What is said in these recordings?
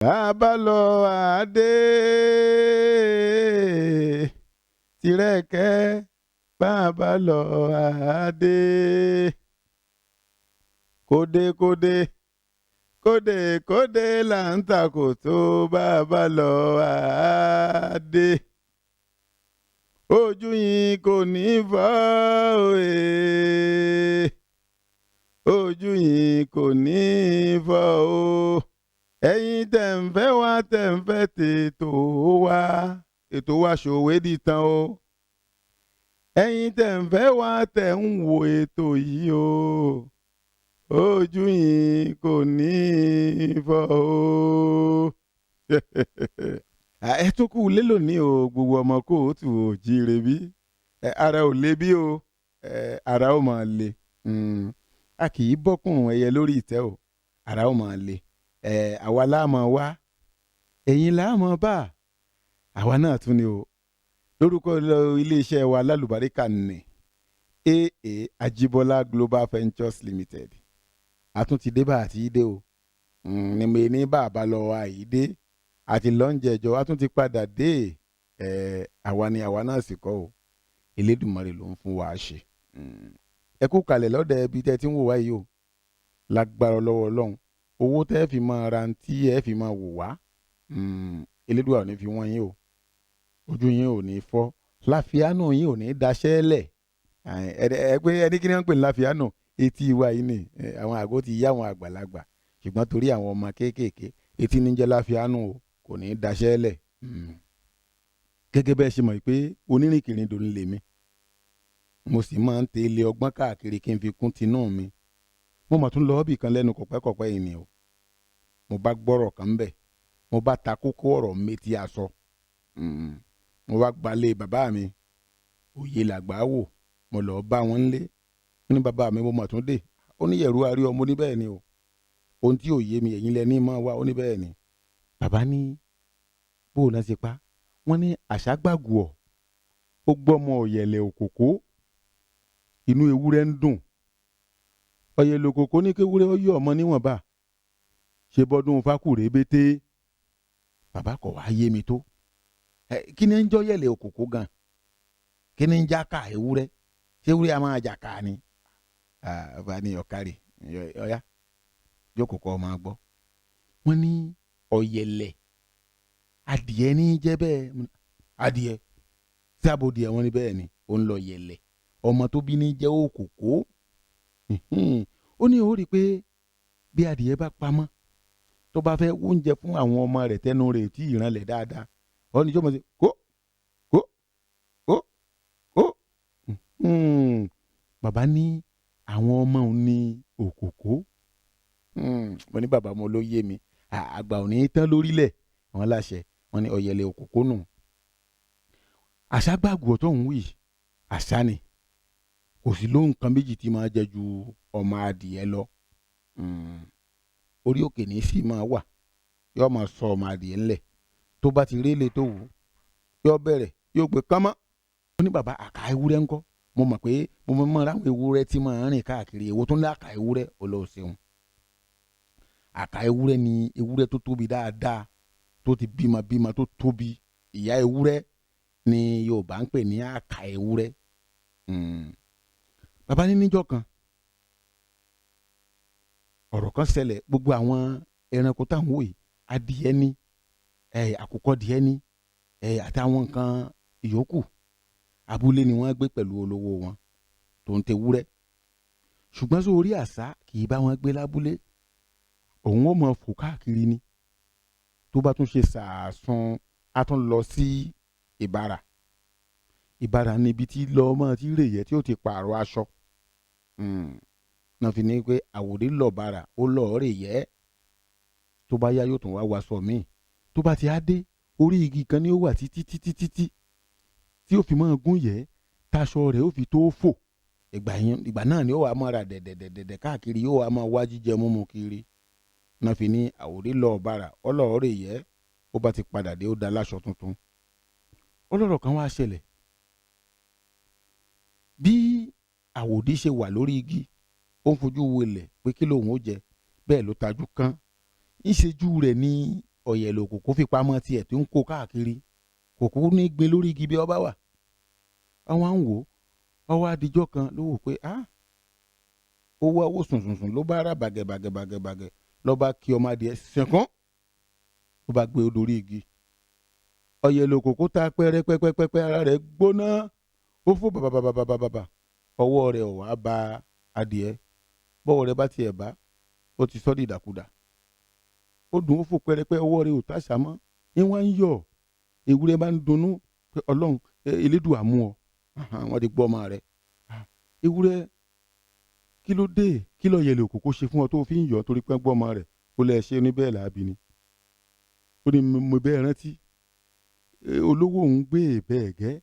Bàbá lọ àdé tìrẹ̀kẹ́, bàbá lọ àdé. Kódé kódé kódé là ń takò tó, bàbá lọ àdé. Ojú yín kò ní fọ́ òye, ojú yín kò ní fọ́ o. Ẹ̀yin tẹ̀ ń fẹ́ wá, tẹ̀ ń fẹ́ tètò wá, ètò wa ṣòwe di tán o. Ẹ̀yin tẹ̀ ń fẹ́ wá, tẹ̀ ń wo ètò yìí o, ojú yín kò ní fọ́ o. Ẹ tún kú lé lónìí o, gbogbo ọmọ kóòtù òjíire bí ara ò le bí o, ara ò máa le. A kì í bọ́kùn ẹyẹ lórí ìtẹ́ o, ara ò máa le. Àwa la máa wá, ẹ̀yin la máa bá, àwa náà tún ni o. Lórúkọ iléeṣẹ́ wa lálùbáríkà ní AA Ajibola Global Ventures Limited, a tún ti dé bá àti dé o. Ní mi ní bàbá lọ àyídé àti lọ́njẹ̀jọ́, a tún ti padà dé. Àwa ni, àwa náà sì kọ́ o, Elédùmarè ló ń fún wa ṣe. Ẹ kú kalẹ̀ lọ́dẹ̀ ẹbí tẹ́ ti ń wò wá yìí o. Lágbára lọ́wọ́ Ọlọ́run, owó tẹ́ fi máa ra tí ẹ fi máa wò wá, Elédùà ò ní fi wọ́n yín o, ojú yín ò ní fọ́, láfíánù yín ò ní daṣẹ́ lẹ̀. Ẹ pé ẹni kí ni wọ́n ń pè ní láfíánù? Etí wa yìí ni àwọn àgọ́ ti yá àwọn àgbàlagbà, ṣùgbọ́n torí àwọn ọmọ kéékèèké, etí ní jẹ́ láfíánù o, kò ní daṣẹ́ lẹ̀. Gẹ́gẹ́ bẹ́ẹ̀ ṣe mọ̀ pé onírìnkìrìndò ń lèmi, mo sì máa ń tẹ ilé ọgbọ́n káàkiri kí n fi kún tinú mi. Mo mà tún lọ ọ́bì kan lẹ́nu kọ̀pẹ́kọ̀pẹ́ yìí ni o. Mo bá gbọ́rọ̀ kan bẹ̀, mo bá ta kókó ọ̀rọ̀ méjì aṣọ. Mo wá gbalé bàbá mi, òye làgbà wò, mo lọ bá wọn lé ní bàbá mi. Mo mà tún dé. Ó ní yẹ̀rú arí ọmọ ní bẹ́ẹ̀ ni o, ohun tí ò yé mi, ẹ̀yin lẹ ní mọ́ wa. Ó ní bẹ́ẹ̀ ni. Bàbá ní bó o náà ṣe pa wọ́n ní àṣà gbàgùọ̀, ó gbọ́mọ ọ̀yẹ̀lẹ̀ òkòkò, inú ewúrẹ́ ń dùn. Ọ̀yẹ̀lẹ̀ òkòkò ní kéwúrẹ́ ó yọ̀ ọmọ níwọ̀nba ṣe bọ́dún fákùrẹ́ bété. Bàbá kọ̀ wá yé mi tó. Kí ni ń jọ́ yẹ̀lẹ̀ òkòkò gan? Kí ni ń já ká ewúrẹ́? Ṣé ewúrẹ́ a máa jà ká ni? Bàbá ní ọ̀kárì ọ̀yá jókòó kọ́ máa gbọ́. Wọ́n ní ọ̀yẹ̀lẹ̀ adìẹ ní jẹ́ bẹ́ẹ̀. Adìẹ tí abodìẹ? Wọ́n ní bẹ́ẹ̀ ni, ó ń lọ yẹ̀lẹ̀, ọmọ tó bí ní jẹ́ òkòkò. Ó ní ó rí i pé bí adìẹ bá pamọ́, tó bá fẹ́ oúnjẹ fún àwọn ọmọ rẹ̀, tẹnu rẹ̀ tí ìrànlẹ̀ dáadáa, ó ní jọ́mọ̀ sí kó kó kó kó. Bàbá ní àwọn ọmọ òun ní òkòkò. Mo ní bàbá, mo ló yé mi, àgbà ò ní tán lórílẹ̀. Wọn láṣẹ wọn ní ọ̀yẹ̀lẹ̀ òkòkò nù. Àṣà gbàgbọ́ tó ń wí, àṣà ni, kò sí lóhùn kan méjì tí máa jẹ ju ọmọ adìẹ lọ. Orí òkè ní sì máa wà, yóò máa sọ ọmọ adìẹ ńlẹ̀. Tó bá ti rí ilé tó wù, yóò bẹ̀rẹ̀, yóò gbé kánmọ́. Ó ní bàbá, àká ewúrẹ́ ńkọ́? Mo mọ̀ pé mo mọ̀ ráwọn ewúrẹ́ tí máa ń rìn káàkiri, èwo tó ń lé àká ewúrẹ́? Ó lọ ṣeun. Àká ewúrẹ́ ni ewúrẹ́ tó tóbi dáadáa, tó ti bímọ bímọ, tó tóbi. Ìyá ewúrẹ́ ni Yorùbá ń pè ní àká ewúrẹ́. Bàbá ní níjọ́ kan, ọ̀rọ̀ kan ṣẹlẹ̀. Gbogbo àwọn ẹranko táwọn wò yìí, adìẹ ni, àkùkọ díẹ̀ ni, àtàwọn nǹkan ìyókù, abúlé ni wọ́n gbé pẹ̀lú olówó wọn tó ń tewúrẹ́. Ṣùgbọ́n sórí àṣà kì í bá wọn gbé lábúlé, òun ó máa fò káàkiri ni. Tó bá tún ṣe sàásùn, á tún lọ sí ìbàrà. Ìbàrà níbi tí lọ́ọ́ máa ti rè yẹ, tí ó ti pààrọ̀ aṣọ náà fi ní pé àwòdì lọ bàrà, ó lọ́ọ́ rè yẹ. Tó bá yá, yóò tún wá waṣọ míì. Tó bá ti á dé orí igi kan ni ó wà títí títí títí tí ó fi máa gún yẹ, táṣọ rẹ̀ ó fi tó fò. Ìgbà yẹn, ìgbà náà ni ó wà máa ra dẹ̀dẹ̀dẹ̀dẹ̀ káàkiri, yóò wà máa wá jíjẹ múmu kiri. Náà fi ní àwòdì lọ bàrà, ọlọ́ọ̀ rè yẹ. Ó bá ti padà dé, ó da láṣọ tuntun. Ọlọ́rọ̀ kan wá ṣẹlẹ̀. Bí àwòdì ṣe wà lórí igi, ó ń fojú wolẹ̀ pé kí lòun ó jẹ, bẹ́ẹ̀ ló tajú kán ìṣejú rẹ̀ ní. Ọ̀yẹ̀lẹ̀ òkòkò fi pamọ́ tiẹ̀ tó ń kó káàkiri, kòkó ní gbin lórí igi bí ọba wà. Àwọn à ń wò ó, ọwọ́ adijọ́ kan ló wò pé ah, ó wá owó sùnsùnsùn ló bá rà bàgẹ̀ bàgẹ̀ bàgẹ̀ bàgẹ̀, ló bá kí ọmọ adìẹ sìnkún, ló bá gbé odò orí igi. Ọ̀yẹ̀lẹ̀ òkòkò ta pẹ́rẹ́pẹ́pẹ́pẹ́, ara rẹ̀ gbóná, ó fò bàbàbàbàbàbà, ọwọ́ rẹ̀ ò wá ba adìẹ. Bọ́wọ́ rẹ̀ bá tiẹ̀ bá, ó ti sọ́ di ìdàkudà. Ó dùn, ó fò pẹ́rẹ́pẹ́, ọwọ́ rẹ̀ ò tàṣà mọ́, ní wọ́n ń yọ̀. Ewúrẹ́ bá ń dunnú pé Ọlọ́run Elédùà mú ọ, wọ́n ti gbọ́ ọmọ rẹ̀. Ewúrẹ́, kí ló dé? Kí ló yẹlẹ̀ òkòkò ṣe fún ọ tó fi ń yọ̀ torí pé gbọ́ ọmọ rẹ̀? Ó lẹ́ ṣe ní bẹ́ẹ̀ làábi ni. Ó ní mo bẹ́ẹ̀ rántí olówó òun gbé bẹ́ẹ̀ gẹ́,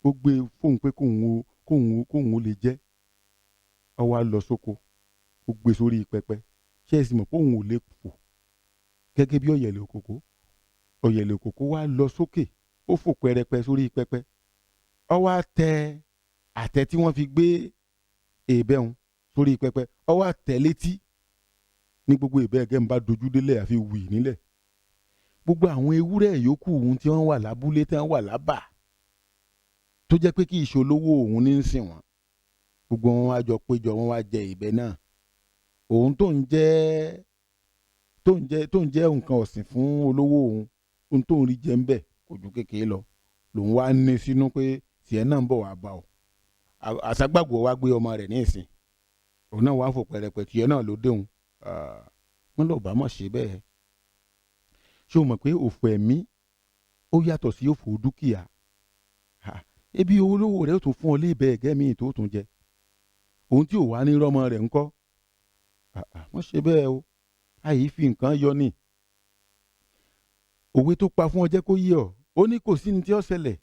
ó gbé fóun pé kóun ó lè jẹ́. Ó wá lọ sóko, ó gbé sórí pẹpẹ. Ṣé ẹ sì mọ̀ pé òun ò lè fò gẹ́gẹ́ bí ọ̀yẹ̀lẹ̀ òkòkò? Ọ̀yẹ̀lẹ̀ òkòkò wá lọ sókè, ó fò pẹrẹpẹ sórí pẹpẹ, ó wá tẹ àtẹ tí wọ́n fi gbé èébẹ̀ òun sórí pẹpẹ, ó wá tẹ létí ní gbogbo ìbẹ́ ẹ̀gẹ́ ń bá dojú délẹ̀ àfi wì nílẹ̀. Gbogbo àwọn ewúrẹ́ yòókù òun tí wọ́n wà lábúlé, tí wọ́n wà lábà, tó jẹ́ pé kí ìṣolówó òun ní í sìn wọ́n, gbogbo wọn wá jọ péjọ, wọn wá jẹ ìbẹ́ náà. Òun tó ń jẹ́ tó ń jẹ́ tó ń jẹ́ nǹkan ọ̀sìn fún olówó òun, ohun tó ń rí jẹ ń bẹ̀ kò ju kékeré lọ, lòun wá ní sínú pé tiẹ̀ náà ń bọ̀ wá bá ọ. Àṣàgbàgbọ́ wá gbé ọmọ rẹ̀ ní ìsìn, òun náà wá fò pẹ̀rẹ̀pẹ̀, tiẹ̀ náà ló déhùn. Wọ́n lọ́ọ́ bá mọ̀ ṣe bẹ́ẹ̀. Ṣé o mọ̀ pé òfò ẹ̀mí ó yàtọ̀ sí òfò dúkìá? Ebi olówó rẹ̀ ó tún fún ọ léèbẹ̀ ẹ̀gẹ́ mi tó tún jẹ, òun tí ò wá ní rọ́mọ rẹ̀ ńkọ́? Wọ́n ṣe bẹ́ẹ̀ o, àyè fi nǹkan yọ ni. Òwe tó pa fún ọ jẹ́ kó yé ọ. Ó ní kò sí ní tí ó ṣẹlẹ̀,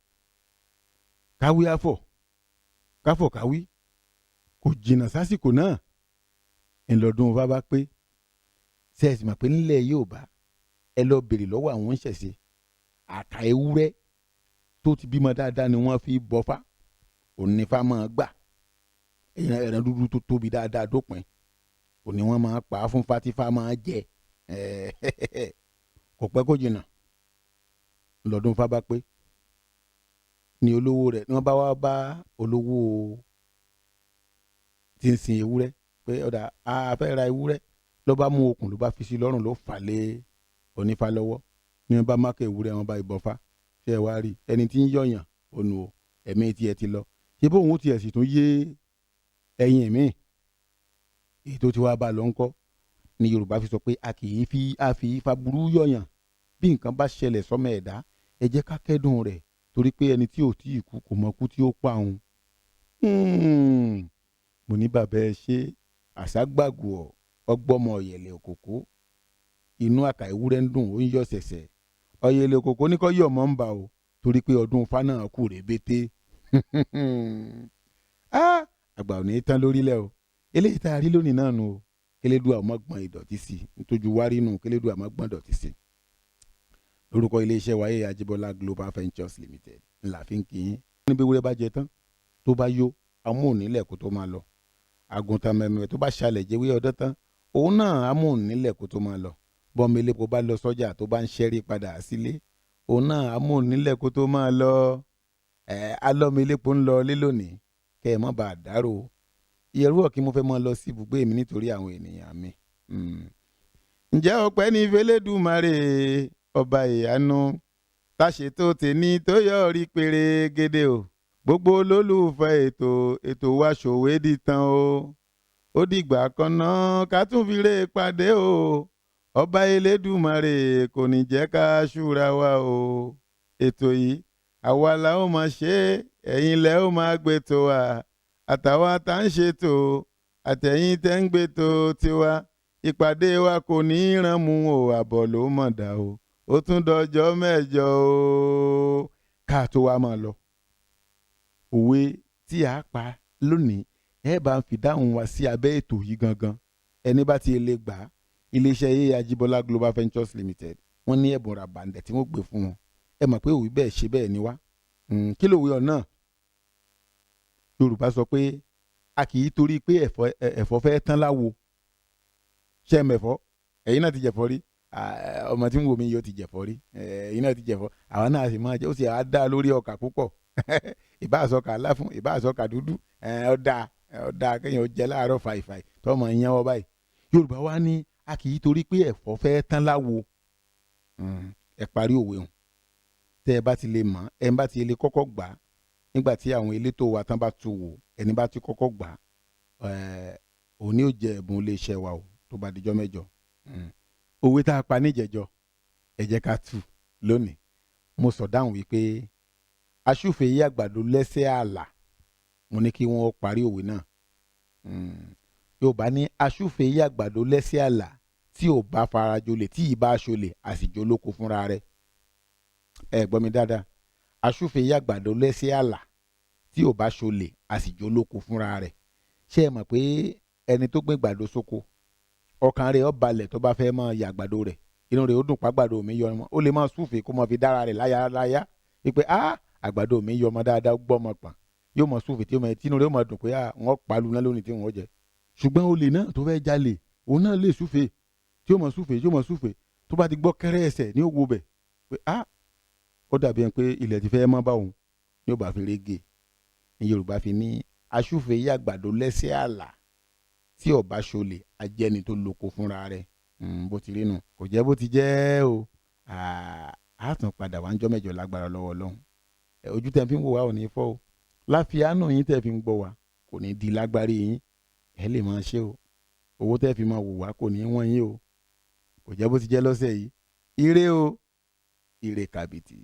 káwí àfọ̀ káfọ̀ káwí kò jìnnà sásìkò náà. Ńlọdún bá bá pé, ṣe é sì mọ̀ pé nílẹ̀ Yorùbá, ẹ lọ bèrè lọ́wọ́ àwọn oníṣẹ̀ṣe, àkà ewúrẹ́ tó ti bímọ dáadáa ni wọ́n fi bọ́fá, òní fá máa gbà. Ẹran dúdú tó tóbi dáadáa dópin, òní wọ́n máa pa á fún fatífá máa jẹ. Kò pẹ́ kó jìnnà, lọ́dún fá bá pé ni olówó rẹ̀ ni wọ́n bá wá bá olówó tí ń sin ewúrẹ́ pé ọ̀dà a fẹ́ ra ewúrẹ́. Ló bá mú okùn, ló bá fi sí lọ́rùn, ló fà lé onífá lọ́wọ́, ní wọ́n bá mákè ewúrẹ́, wọn bá ìbọn fa. Ṣé ẹ wá rí ẹni tí ń yọ̀yàn ònù o, ẹ̀mí tiẹ̀ ti lọ, ṣé bóun tiẹ̀ sì tún yé ẹyin mi èyí tó ti wá bá lọ ńkọ́? Ni Yorùbá fi sọ pé a kì í fi a fi ifá burú yọ̀yàn. Bí nǹkan bá ṣẹlẹ̀ sọ́mọ ẹ̀dá, ẹ jẹ́ ká kẹ́dùn rẹ̀, torí pé ẹni tí ò tí ì kú kò mọ kú tí ó pa òun. Mo ní bàbá ẹ ṣe àṣàgbàgbọ́ ọgbọ́mọ ọ̀yẹ̀lẹ̀ òkòkò, inú àkà ewúrẹ́ ń dùn, ó ń yọ̀ ṣẹ̀ṣẹ̀. Ọ̀yẹ̀lẹ̀ òkòkò ní kọ́ yọ̀ mọ́ ń bà o, torí pé ọdún ifá náà kù rèébété. Àgbà ò ní tán lórílẹ̀ o. Eléyìí tá a rí lónìí náà nù o. Kélédùà má gbọ́n ìdọ̀tí sí i, nítorí wárí nù, kélédùà má gbọ́n ìdọ̀tí sí i. Lórúkọ iléeṣẹ́ wa AA Ajíbọ́lá Global Ventures Limited ńlá fi ń kí yín. Níbi ewúrẹ́ bá jẹ tán tó bá yó, amóhùn nílẹ̀ kó tó máa lọ. Àgùntàn mẹ̀mẹ̀ tó bá ṣalẹ̀ jẹ́wé ọdọ́ tán, òun náà amóhùn nílẹ̀ kó tó máa lọ. Bọ́mọ elépo bá lọ sọ́jà tó bá ń ṣẹ́rí padà sílé, òun náà amóhùn nílẹ̀ kó tó máa lọ. Ẹ̀ alọ́mọ elépo ń lọ lé lónìí, kẹ́ ẹ má bàa dárò. Ìyẹ̀rú ọ̀kí mo fẹ́ máa lọ sí ibùgbé mi nítorí àwọn ènìyàn mi. Ǹjẹ́ ọpẹ́ ní fẹlẹ́dùmarè ọba ìyanu táṣetò tèmi tó yọrí pérégede o. Gbogbo olólùfẹ́ ètò wa ṣòwe di tán o. Ó dìgbà kan náà ká tún fi ré pàdé o. Ọba Elédùmarè kò ní jẹ́ ká ṣúra wa o. Ètò yìí àwa la ó máa ṣe é, ẹ̀yin lẹ ó máa gbé tó wa, àtàwa tá ń ṣètò àtẹ̀yìn tẹ́ ń gbé tó tiwa. Ìpàdé wa kò ní í ràn mú o, àbọ̀ ló mọ̀ dá o. Ó tún dọjọ́ mẹ́jọ o. Ká tó wá máa lọ, òwe tí a pa lónìí, ẹ bá ń fi dáhùn wá sí abẹ́ ètò yìí gangan. Ẹni bá ti lè gbà á, iléeṣẹ́ AA Ajíbọ́lá Global Ventures Limited, wọ́n ní ẹ̀bùn ràbàǹdẹ̀ tí wọ́n gbé fún wọn. Ẹ mọ̀ pé òwe bẹ́ẹ̀ ṣe bẹ́ẹ̀ ni wá. Kí lòwe ọ̀nà? Yorùbá sọ pé a kì í torí pé ẹ̀fọ́ fẹ́ tán láwo. Ṣé ẹ mẹ̀fọ́? Ẹ̀yin náà ti jẹ̀fọ́ rí. Ọmọ tí ń wò mí yóò ti jẹ̀fọ́ rí, ẹ̀yin náà ti jẹ̀fọ́, àwa náà sì máa jẹ. Ó sì á dá lórí ọkà púpọ̀, ìbá àsọkà láfún, ìbá àsọkà dúdú, ó dáa, ó dáa kéèyàn ó jẹ láàárọ̀ fàìfàì tọmọ ìyẹn wọ báyìí. Yorùbá wa ní a kì í torí pé ẹ̀fọ́ fẹ́ tán láwo. Ẹ parí òwe hùn. Tẹ́ ẹ bá ti lè mọ̀, ẹ bá ti lè kọ́kọ́ gbà á nígbà tí àwọn elétò wa tán bá tu wò, ẹni bá ti kọ́kọ́ gbà á, òun ni ó jẹ ẹ̀bùn iléeṣẹ́ wa o tó bá dijọ́ mẹ́jọ. Òwe tá a pa níjẹ̀jọ, ẹ jẹ́ ká tú lónìí. Mo sọ dáhùn wípé aṣúfèé àgbàdo lẹ́sẹ̀ ààlà. Mo ní kí wọ́n parí òwe náà. Yorùbá ní aṣúfèé àgbàdo lẹ́sẹ̀ ààlà tí ò bá farajolè, tí ì bá aṣọlè, àsìjọ lóko fúnra rẹ̀. Ẹ gbọ́ mi dáadáa: aṣúfèé àgbàdo lẹ́sẹ̀ ààlà tí ò bá ṣọlè, àsìjọ lóko fúnra rẹ̀. Ṣé ẹ mọ̀ pé ẹni tó gbé gbàdo sóko, ọkàn rẹ̀ ó balẹ̀ tó bá fẹ́ máa yà àgbàdo rẹ̀, inú rẹ̀ ó dùn pàgbàdo mi yọ ọmọ. Ó lè máa súfèé kó máa fi dára rẹ̀ láyà láyà wípé, "Ah, àgbàdo mi yọ ọmọ dáadáa, gbọ́ ọmọ pọ̀n." Yóò máa súfèé tí inú rẹ̀ ó máa dùn pé, "Ah, wọ́n palu náà lónìí tí wọ́n jẹ." Ṣùgbọ́n olè náà tó fẹ́ jalè, òun náà lè súfèé tí ó máa súfèé, tí ó máa súfèé, tó bá ti gbọ́ kẹ́rẹ́ ẹsẹ̀ ní òwò bẹ̀ pé, "Ah, ó dàbí ẹni pé ilẹ̀ ti fẹ́ mọ́ bá òun," ní ó bá fi régè. Ní Yorùbá fi ní aṣúfèé àgbàdo lẹ́sẹ̀ àlà tí ó bá ṣọlẹ̀, ajẹ́ni tó lóko fúnra rẹ̀. Bó ti rí nu, kò jẹ́ bó ti jẹ́ o. Á tún padà wá ń jọ́ mẹ́jọ lágbára lọ́wọ́ Ọlọ́run. Ojú tẹ́ fi ń wò wá ò ní fọ́ o, láfiánù yín tẹ́ fi ń gbọ́ wá kò ní di lágbárí yín. Ẹ lè máa ṣe o, owó tẹ́ fi máa wò wá kò ní wọ́n yín o. Kò jẹ́ bó ti jẹ́ lọ́sẹ̀ yìí. Ire o, ire kàbìtì.